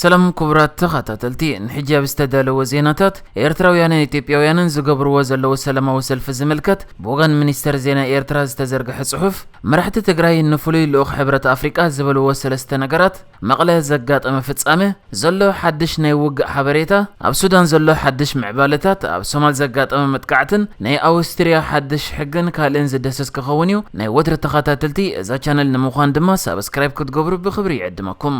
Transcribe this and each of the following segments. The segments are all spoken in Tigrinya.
ሰላም ክቡራት ተኸታተልቲ፣ ንሕጂ ኣብ ዝተዳለወ ዜናታት፣ ኤርትራውያንን ኢትዮጵያውያንን ዝገብርዎ ዘለዉ ሰላማዊ ሰልፊ ዝምልከት ብወገን ሚኒስተር ዜና ኤርትራ ዝተዘርግሐ ጽሑፍ፣ መራሕቲ ትግራይ ንፍሉይ ልኡኽ ሕብረት ኣፍሪቃ ዝበልዎ ሰለስተ ነገራት፣ መቐለ ዘጋጠመ ፍጻመ፣ ዘሎ ሓድሽ ናይ ውግእ ሓበሬታ፣ ኣብ ሱዳን ዘሎ ሓድሽ ምዕባለታት፣ ኣብ ሶማል ዘጋጠመ መጥቃዕትን ናይ ኣውስትርያ ሓድሽ ሕግን ካልእን ዝደሰስ ክኸውን እዩ። ናይ ወትሪ ተኸታተልቲ እዛ ቻነል ንምዃን ድማ ሳብስክራይብ ክትገብሩ ብኽብሪ ይዕድመኩም።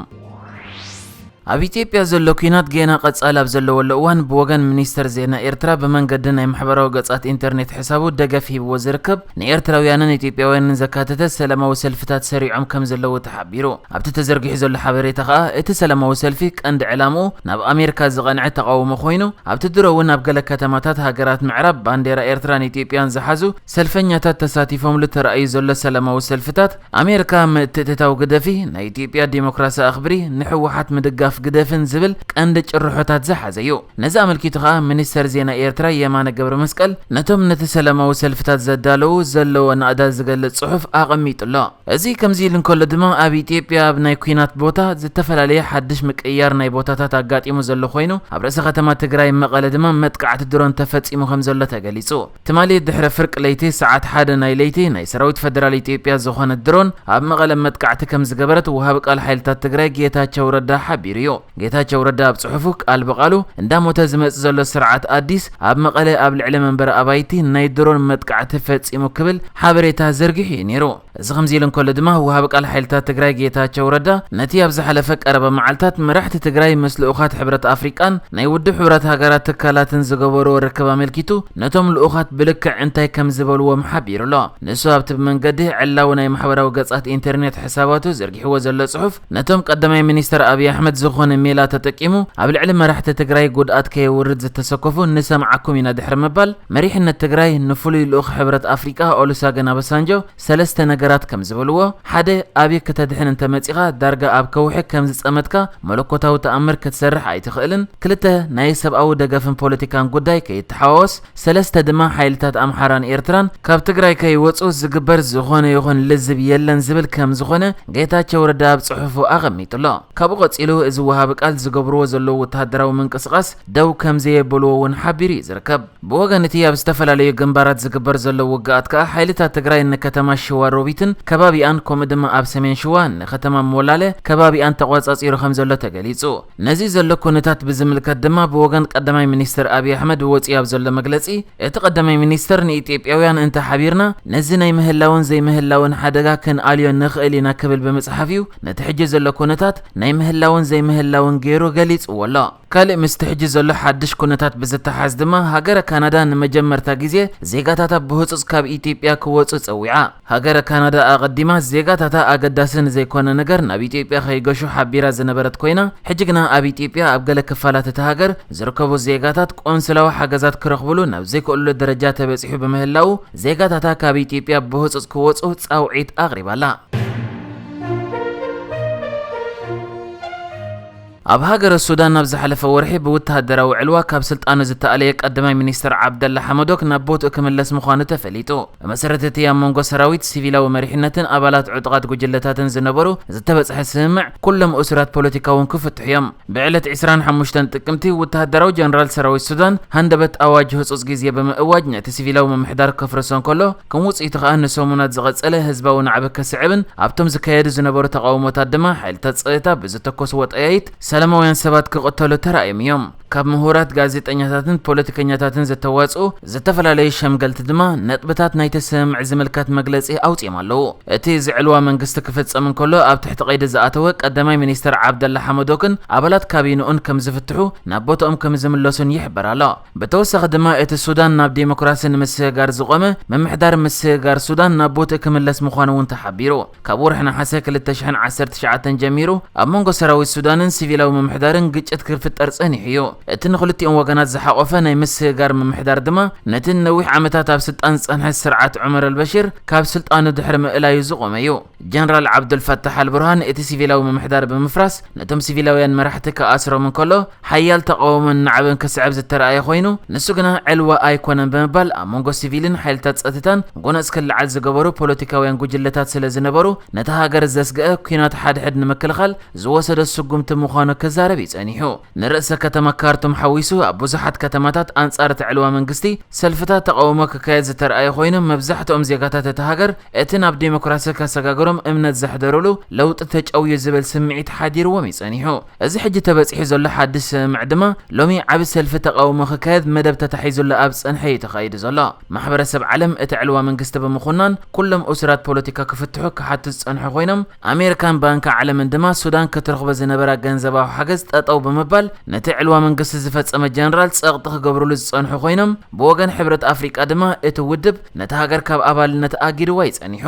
ኣብ ኢትዮጵያ ዘሎ ኲናት ገና ቀጻሊ ኣብ ዘለወሉ እዋን፣ ብወገን ሚኒስተር ዜና ኤርትራ ብመንገዲ ናይ ማሕበራዊ ገጻት ኢንተርኔት ሕሳቡ ደገፍ ሂብዎ ዝርከብ ንኤርትራውያንን ኢትዮጵያውያንን ዘካተተ ሰላማዊ ሰልፍታት ሰሪዖም ከም ዘለዉ ተሓቢሩ። ኣብቲ ተዘርጊሑ ዘሎ ሓበሬታ ከኣ፣ እቲ ሰላማዊ ሰልፊ ቀንዲ ዕላምኡ ናብ ኣሜሪካ ዝቐንዐ ተቓውሞ ኮይኑ፣ ኣብቲ ድሮ እውን ኣብ ገለ ከተማታት ሃገራት ምዕራብ ባንዴራ ኤርትራን ኢትዮጵያን ዝሓዙ ሰልፈኛታት ተሳቲፎምሉ ተራእዩ ዘሎ ሰላማዊ ሰልፍታት፣ ኣሜሪካ ምትእትታው ግደፊ፣ ናይ ኢትዮጵያ ዲሞክራሲ ኣኽብሪ፣ ንህወሓት ምድጋፍ ግደፍን ዝብል ቀንዲ ጭርሖታት ዝሓዘ እዩ። ነዚ ኣመልኪቱ ከኣ ሚኒስተር ዜና ኤርትራ የማነ ገብረ መስቀል ነቶም ነቲ ሰላማዊ ሰልፍታት ዘዳለዉ ዘለዎ ናእዳ ዝገልጽ ጽሑፍ ኣቐሚጡ ኣሎ። እዚ ከምዚ ኢሉ እንከሎ ድማ፣ ኣብ ኢትዮጵያ ኣብ ናይ ኲናት ቦታ ዝተፈላለየ ሓድሽ ምቅይያር ናይ ቦታታት ኣጋጢሙ ዘሎ ኮይኑ፣ ኣብ ርእሰ ከተማ ትግራይ መቐለ ድማ መጥቃዕቲ ድሮን ተፈጺሙ ከም ዘሎ ተገሊጹ። ትማሊ ድሕሪ ፍርቂ ለይቲ ሰዓት ሓደ ናይ ለይቲ ናይ ሰራዊት ፈደራል ኢትዮጵያ ዝኾነት ድሮን ኣብ መቐለ መጥቃዕቲ ከም ዝገበረት ወሃቢ ቃል ሓይልታት ትግራይ ጌታቸው ረዳ ሓቢሩ እዩ። ጌታቸው ረዳ ኣብ ጽሑፉ ቃል ብቓሉ፣ እንዳሞተ ዝመጽእ ዘሎ ስርዓት ኣዲስ ኣብ መቐለ ኣብ ልዕሊ መንበሪ ኣባይቲ ናይ ድሮን መጥቃዕቲ ፈጺሙ ክብል ሓበሬታ ዘርጊሑ እዩ ነይሩ። እዚ ከምዚ ኢሉ እንከሎ ድማ፣ ወሃቢ ቃል ሓይልታት ትግራይ ጌታቸው ረዳ ነቲ ኣብ ዝሓለፈ ቀረባ መዓልታት መራሕቲ ትግራይ ምስ ልኡኻት ሕብረት ኣፍሪቃን ናይ ውድብ ሕቡራት ሃገራት ትካላትን ዝገበርዎ ርክብ ኣመልኪቱ፣ ነቶም ልኡኻት ብልክዕ እንታይ ከም ዝበልዎም ሓቢሩ ኣሎ። ንሱ ኣብቲ ብመንገዲ ዕላዊ ናይ ማሕበራዊ ገጻት ኢንተርኔት ሕሳባቱ ዘርጊሕዎ ዘሎ ጽሑፍ፣ ነቶም ቀዳማይ ሚኒስተር ኣብይ ኣሕመድ ዝኾነ ሜላ ተጠቂሙ ኣብ ልዕሊ መራሕቲ ትግራይ ጉድኣት ከየውርድ ዝተሰከፉ ንሰምዓኩም ኢና ድሕሪ ምባል፣ መሪሕነት ትግራይ ንፍሉይ ልኡኽ ሕብረት ኣፍሪቃ ኦሉሰገን ኣባሳንጆ ሰለስተ ነገራት ከም ዝበልዎ፣ ሓደ፣ ኣብይ ክተድሕን እንተመጺኻ ዳርጋ ኣብ ከውሒ ከም ዝጸመትካ መለኮታዊ ተኣምር ክትሰርሕ ኣይትኽእልን። ክልተ፣ ናይ ሰብኣዊ ደገፍን ፖለቲካን ጉዳይ ከይተሓዋወስ። ሰለስተ ድማ፣ ሓይልታት ኣምሓራን ኤርትራን ካብ ትግራይ ከይወጹ ዝግበር ዝኾነ ይኹን ልዝብ የለን ዝብል ከም ዝኾነ ጌታቸው ረዳ ኣብ ጽሑፉ ኣቐሚጡ ኣሎ። ካብኡ ቀጺሉ፣ እዚ ወሃቢ ቃል ዝገብርዎ ዘለዉ ወተሃደራዊ ምንቅስቓስ ደው ከም ዘየብልዎ እውን ሓቢሩ እዩ ዝርከብ። ብወገን እቲ ኣብ ዝተፈላለዩ ግንባራት ዝግበር ዘሎ ውግኣት ከኣ፣ ሓይልታት ትግራይ ንከተማ ሽዋ ሮቢትን ከባቢኣን፣ ከምኡ ድማ ኣብ ሰሜን ሽዋ ንከተማ ሞላለ ከባቢኣን ተቖጻጺሩ ከም ዘሎ ተገሊጹ። ነዚ ዘሎ ኩነታት ብዝምልከት ድማ፣ ብወገን ቀዳማይ ሚኒስትር ኣብይ ኣሕመድ ወጺኡ ኣብ ዘሎ መግለጺ፣ እቲ ቀዳማይ ሚኒስትር፣ ንኢትዮጵያውያን እንተ ሓቢርና፣ ነዚ ናይ ምህላውን ዘይምህላውን ሓደጋ ክንኣልዮ ንኽእል ኢና ክብል ብምጽሓፍ እዩ፣ ነቲ ሕጂ ዘሎ ኩነታት ናይ ምህላውን ዘይምህላውን ገይሩ ገሊጽዎ ኣሎ። ካልእ ምስቲ ሕጂ ዘሎ ሓድሽ ኩነታት ብዝተሓዝ ድማ፣ ሃገረ ካናዳ ንመጀመርታ ግዜ ዜጋታታ ብህጹጽ ካብ ኢትዮጵያ ክወጹ ጸዊዓ። ሃገረ ካናዳ ኣቐዲማ ዜጋታታ ኣገዳሲ ንዘይኮነ ነገር ናብ ኢትዮጵያ ከይገሹ ሓቢራ ዝነበረት ኮይና፣ ሕጂ ግና ኣብ ኢትዮጵያ ኣብ ገለ ክፋላት እታ ሃገር ዝርከቡ ዜጋታት ቆንስላዊ ሓገዛት ክረኽብሉ ናብ ዘይክእሉሉ ደረጃ ተበጺሑ ብምህላዉ፣ ዜጋታታ ካብ ኢትዮጵያ ብህጹጽ ክወጹ ጻውዒት ኣቕሪባ ኣላ። ኣብ ሃገረ ሱዳን ኣብ ዝሓለፈ ወርሒ ብወተሃደራዊ ዕልዋ ካብ ስልጣኑ ዝተኣለየ ቀዳማይ ሚኒስትር ዓብደላ ሓመዶክ ናብ ቦትኡ ክምለስ ምዃኑ ተፈሊጡ። ብመሰረት እቲ ኣብ መንጎ ሰራዊት፣ ሲቪላዊ መሪሕነትን ኣባላት ዕጡቓት ጉጅለታትን ዝነበሩ ዝተበጽሐ ስምምዕ፣ ኩሎም እሱራት ፖለቲካውን ክፍትሑ እዮም። ብዕለት ዕስራን ሓሙሽተን ጥቅምቲ፣ ወተሃደራዊ ጀነራል ሰራዊት ሱዳን ሃንደበት ኣዋጅ ህጹጽ ግዜ ብምእዋጅ፣ ነቲ ሲቪላዊ ምምሕዳር ከፍርሶ እንከሎ፣ ከም ውጽኢቱ ከኣ ንሰሙናት ዝቐጸለ ህዝባዊ ናዕቢ ከስዕብን ኣብቶም ዝካየዱ ዝነበሩ ተቓውሞታት ድማ ሓይልታት ጸጥታ ብዝተኮስዎ ጠያይት ሰላማውያን ሰባት ክቕተሉ ተራእዮም እዮም። ካብ ምሁራት፣ ጋዜጠኛታትን ፖለቲከኛታትን ዝተዋጽኡ ዝተፈላለዩ ሸምገልቲ ድማ ነጥብታት ናይቲ ስምምዕ ዝምልከት መግለጺ ኣውጺኦም ኣለዉ። እቲ ዝዕልዋ መንግስቲ ክፍጸም እንከሎ ኣብ ትሕቲ ቀይዲ ዝኣተወ ቀዳማይ ሚኒስትር ዓብደላ ሓመዶክን ኣባላት ካቢንኡን ከም ዝፍትሑ፣ ናብ ቦታኦም ከም ዝምለሱን ይሕበር ኣሎ። ብተወሳኺ ድማ እቲ ሱዳን ናብ ዴሞክራሲ ንምስግጋር ዝቖመ ምምሕዳር ምስግጋር ሱዳን ናብ ቦትኡ ክምለስ ምዃኑ እውን ተሓቢሩ። ካብ ወርሒ ነሓሰ ክልተ ሽሕን ዓሰርተ ትሽዓተን ጀሚሩ ኣብ መንጎ ሰራዊት ሱዳንን ሲቪላዊ ምምሕዳርን ግጭት ክፍጠር ጸኒሑ እዩ። እቲ ንክልቲኦም ወገናት ዝሓቆፈ ናይ ምስግጋር ምምሕዳር ድማ ነቲ ንነዊሕ ዓመታት ኣብ ስልጣን ዝጸንሐ ስርዓት ዑመር ኣልበሽር ካብ ስልጣኑ ድሕሪ ምእላዩ ዝቆመ እዩ። ጀነራል ዓብዱልፈታሕ ኣልቡርሃን እቲ ሲቪላዊ ምምሕዳር ብምፍራስ ነቶም ሲቪላውያን መራሕቲ ክኣስሮም እንከሎ ሓያል ተቃውሞን ናዕብን ክስዕብ ዝተረኣየ ኮይኑ፣ ንሱ ግና ዕልዋ ኣይኮነን ብምባል ኣብ መንጎ ሲቪልን ሓይልታት ጸጥታን ጎነጽ ክለዓል ዝገበሩ ፖለቲካውያን ጉጅለታት ስለ ዝነበሩ ነታ ሃገር ዘስግአ ኲናት ሓድሕድ ንምክልኻል ዝወሰዶ ስጉምቲ ምዃኑ ክዛረብ እዩ ጸኒሑ። ንርእሰ ከተማ ካርቱም ሓዊሱ ኣብ ብዙሓት ከተማታት ኣንጻር እቲ ዕልዋ መንግስቲ ሰልፍታት ተቃውሞ ክካየድ ዝተረኣየ ኮይኑ፣ መብዛሕትኦም ዜጋታት እታ ሃገር እቲ ናብ ዴሞክራሲ ከሰጋግሮም እምነት ዘሕደሩሉ ለውጢ ተጨውዩ ዝብል ስምዒት ሓዲርዎም እዩ ጸኒሑ። እዚ ሕጂ ተበጺሑ ዘሎ ሓድሽ ስምምዕ ድማ ሎሚ ዓቢ ሰልፊ ተቃውሞ ክካየድ መደብ ተታሒዙሉ ኣብ ጽንሒ እዩ ተኻይዱ ዘሎ። ማሕበረሰብ ዓለም እቲ ዕልዋ መንግስቲ ብምኹናን ኩሎም እሱራት ፖለቲካ ክፍትሑ ክሓቱ ዝጸንሑ ኮይኖም፣ ኣሜሪካን ባንኪ ዓለምን ድማ ሱዳን ክትረኽቦ ዝነበራ ገንዘባዊ ሓገዝ ጠጠው ብምባል ነቲ ዕልዋ መንግስቲ ዝፈጸመ ጀነራል ጸቕጢ ክገብርሉ ዝጸንሑ ኮይኖም፣ ብወገን ሕብረት ኣፍሪቃ ድማ እቲ ውድብ ነቲ ሃገር ካብ ኣባልነት ኣጊድዋ እዩ ጸኒሑ።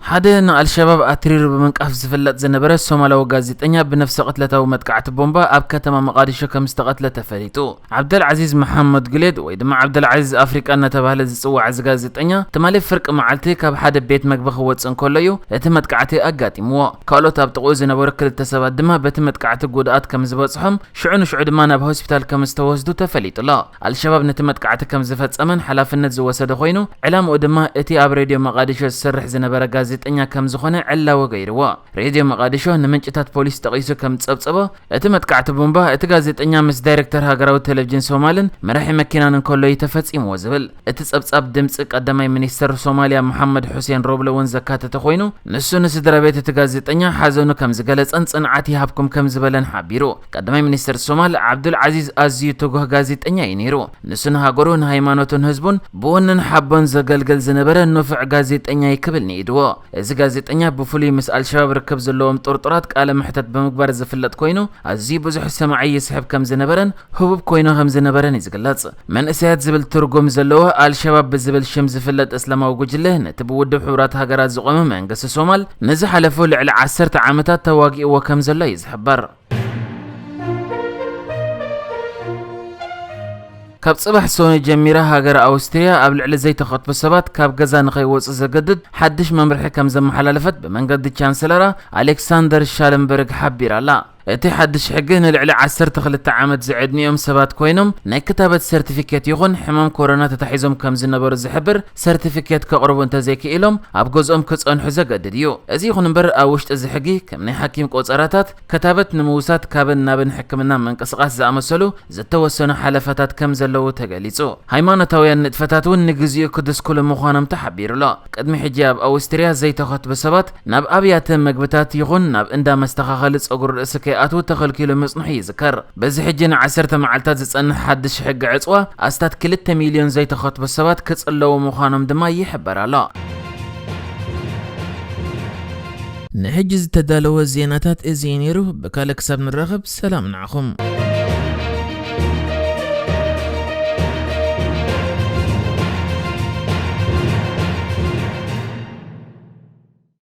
ሓደ ንኣልሸባብ ኣትሪሩ ብምንቃፍ ዝፍለጥ ዝነበረ ሶማላዊ ጋዜጠኛ ብነፍሰ ቅትለታዊ መጥቃዕቲ ቦምባ ኣብ ከተማ መቓዲሾ ከም ዝተቐትለ ተፈሊጡ። ዓብደልዓዚዝ መሓመድ ግሌድ ወይ ድማ ዓብደልዓዚዝ ኣፍሪቃ እናተባህለ ዝጽዋዕ እዚ ጋዜጠኛ ትማሊ ፍርቂ መዓልቲ ካብ ሓደ ቤት መግቢ ክወጽእ እንከሎ እዩ እቲ መጥቃዕቲ ኣጋጢምዎ። ካልኦት ኣብ ጥቕኡ ዝነበሩ ክልተ ሰባት ድማ በቲ መጥቃዕቲ ጉድኣት ከም ዝበጽሖም ሽዑ ንሽዑ ድማ ናብ ሆስፒታል ከም ዝተወስዱ ተፈሊጡ ኣሎ። ኣልሸባብ ነቲ መጥቃዕቲ ከም ዝፈጸመን ሓላፍነት ዝወሰደ ኮይኑ፣ ዕላምኡ ድማ እቲ ኣብ ሬድዮ መቓዲሾ ዝሰርሕ ዝነበረ ጋዜጠኛ ከም ዝኾነ ዕላዊ ገይርዎ። ሬድዮ መቓዲሾ ንምንጭታት ፖሊስ ጠቒሱ ከም ዝጸብጸቦ፣ እቲ መጥቃዕቲ ቡምባ እቲ ጋዜጠኛ ምስ ዳይሬክተር ሃገራዊ ቴሌቪዥን ሶማልን መራሒ መኪናን እንከሎ እዩ ተፈጺምዎ ዝብል። እቲ ጸብጻብ ድምጺ ቀዳማይ ሚኒስተር ሶማልያ መሓመድ ሑሴን ሮብለ እውን ዘካተተ ኮይኑ፣ ንሱ ንስድራ ቤት እቲ ጋዜጠኛ ሓዘኑ ከም ዝገለጸን ጽንዓት ይሃብኩም ከም ዝበለን ሓቢሩ። ቀዳማይ ሚኒስተር ሶማል ዓብዱል ዓዚዝ ኣዝዩ ትጉህ ጋዜጠኛ እዩ ነይሩ። ንሱ ንሃገሩ፣ ንሃይማኖቱን ህዝቡን ብውንን ሓቦን ዘገልግል ዝነበረ ንፉዕ ጋዜጠኛ እዩ ክብል ንኢድዎ። እዚ ጋዜጠኛ ብፍሉይ ምስ ኣልሸባብ ርክብ ዘለዎም ጥርጡራት ቃለ መሕተት ብምግባር ዝፍለጥ ኮይኑ፣ ኣዝዩ ብዙሕ ሰማዒ ይስሕብ ከም ዝነበረን ህቡብ ኮይኑ ከም ዝነበረን እዩ ዝግለጽ። መንእሰያት ዝብል ትርጉም ዘለዎ ኣልሸባብ ብዝብል ሽም ዝፍለጥ እስላማዊ ጉጅለ ነቲ ብውድብ ሕቡራት ሃገራት ዝቖመ መንግስቲ ሶማል ንዝሓለፉ ልዕሊ ዓሰርተ ዓመታት ተዋጊእዎ ከም ዘሎ እዩ ዝሕበር። ካብ ጽባሕ ሰኑይ ጀሚራ ሃገር ኣውስትርያ ኣብ ልዕሊ ዘይተኸትቡ ሰባት ካብ ገዛ ንኸይወጹ ዘገድድ ሓድሽ መምርሒ ከም ዘመሓላለፈት ብመንገዲ ቻንስለራ ኣሌክሳንደር ሻለንበርግ ሓቢራ ኣላ። እቲ ሓድሽ ሕጊ ንልዕሊ ዓሰርተ ክልተ ዓመት ዝዕድሚኦም ሰባት ኮይኖም ናይ ክታበት ሰርቲፊኬት ይኹን ሕማም ኮሮና ተታሒዞም ከም ዝነበሩ ዝሕብር ሰርቲፊኬት ከቕርቡ እንተዘይክኢሎም ኣብ ገዝኦም ክጸንሑ ዘገድድ እዩ። እዚ ይኹን እምበር ኣብ ውሽጢ እዚ ሕጊ ከም ናይ ሓኪም ቆጸራታት፣ ክታበት ንምውሳድ ካብን ናብን ሕክምና ምንቅስቓስ ዝኣመሰሉ ዝተወሰኑ ሓለፋታት ከም ዘለዉ ተገሊጹ። ሃይማኖታውያን ንጥፈታት እውን ንግዚኡ ክድስኩሉ ምዃኖም ተሓቢሩ ኣሎ። ቅድሚ ሕጂ ኣብ ኣውስትርያ ዘይተኸትቡ ሰባት ናብ ኣብያተ መግብታት ይኹን ናብ እንዳ መስተኻኸሊ ጸጉሪ ርእሲ ከይኣትዉ ተኸልኪሉ ምጽንሑ ይዝከር። በዚ ሕጂ ንዓሰርተ መዓልታት ዝጸንሕ ሓድሽ ሕጊ ዕጽዋ ኣስታት ክልተ ሚልዮን ዘይተኸትቡ ሰባት ክጽለዉ ምዃኖም ድማ ይሕበር ኣሎ። ንሕጂ ዝተዳለወ ዜናታት እዚ እዩ ነይሩ። ብካልእ ክሳብ ንራኸብ ሰላም ንዓኹም።